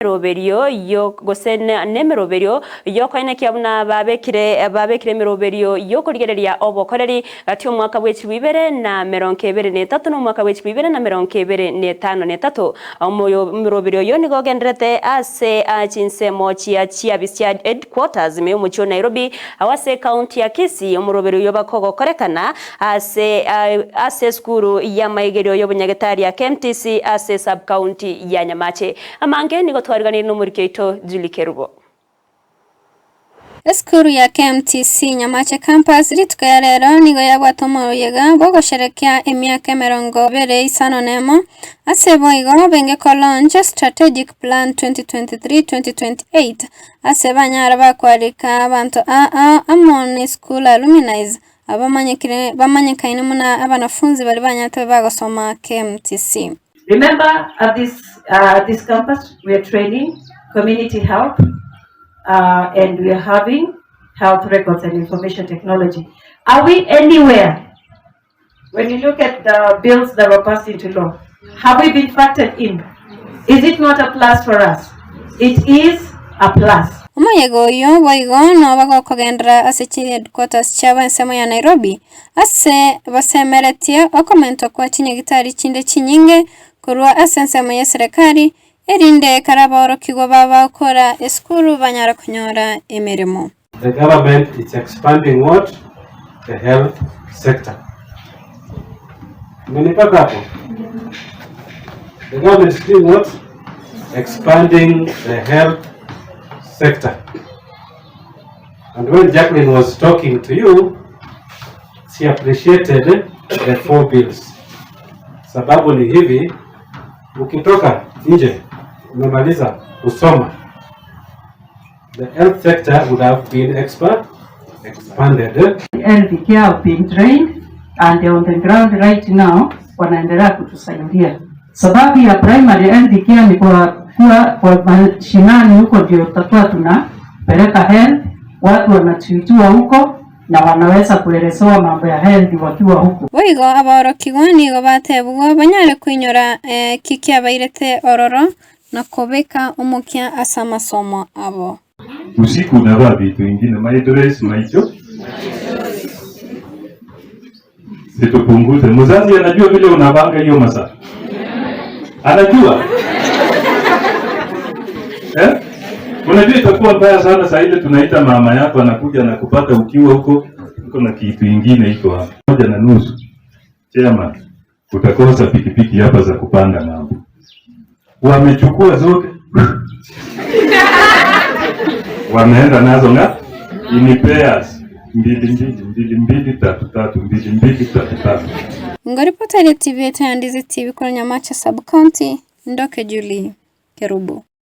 Emeroberio yo gose nemeroberio y'okoenekia buna babekire babekire emeroberio y'okorigereria obokoreri gati omwaka bwe chilifu ibere na merongo ebere na etato na omwaka bwe chilifu ibere na merongo ebere na etano na etato. Omoyo omeroberio oyio nigo ogendererete ase chinsemo chia chiabisi chia headquarters ime y'omochie o Nairobi agwo ase ecounty ya Kisii. Omoroberio oyio bakogokorekana ase ase esukuru y'amaigerio y'obonyagetari ya KMTC ase esub county ya Nyamache. Amange nigo twariganirie nomoriki oito Julie Kerubo. Esukuru ya KMTC Nyamache Campus rituko ya rero nigo yabwate omoyega bw'ogosherekea emiaka emerongo ebere isano nemo, ase boigo benge ko launch Strategic Plan 2023-2028 ase banyara bakwarika abanto aa amo ne school alumnis abamanyekire bamanyekaine buna abanafunzi baria banyarete bagosoma KMTC. Remember at this, uh, at this campus we are training community health uh, and we are having health records and information technology. Are we anywhere? When you look at the bills that were passed into law, have we been factored in? Is it not a plus for us? It is a plus. Omoyega oyio boigo noba gokogenderera ase chiheadquarters chiabo ensemo ya Nairobi, ase basemeretie okomentwa kwa chinyagitari chinde chinyinge korwa ase ensemo y'eserekari, erinde ekero aborokigwa babakora esukuru banyare konyora emeremo. The government is expanding what? The health sector. Mmenipata hapo? The government is doing what? Expanding the health sector. And when Jacqueline was talking to you, she appreciated the four bills. Sababu ni hivi, ukitoka nje umemaliza kusoma, the health sector would have been expert, expanded. Health care have been trained and they're on the ground right now, wanaendelea kutusaidia. Sababu ya primary health care ni kwa kuwa kwa mashinani huko ndio tutakuwa tunapeleka health, watu wanatuitua huko na wanaweza kuelezewa mambo ya health wakiwa huko. Boigo aborokigwa nigo batebigwa banyare koinyora eki kiabairete ororo na kobeka omokia ase amasomo abo. Usiku unavaa vitu vingine, my dress, my jo. Situpunguze. Mzazi anajua vile unavanga hiyo masaa. Anajua. Eh? Unajua itakuwa mbaya sana saa ile tunaita mama yako anakuja na kupata ukiwa huko uko na kitu ingine iko hapa. 1.5. Chairman, utakosa pikipiki hapa za kupanda mambo. Wamechukua zote. Wameenda nazo nga in pairs mbili mbili mbili mbili tatu tatu mbili mbili tatu tatu. Ngoripota ile TV yetu ya Ndizi TV kwa Nyamache Sub County, Ndoke Julie Kerubo.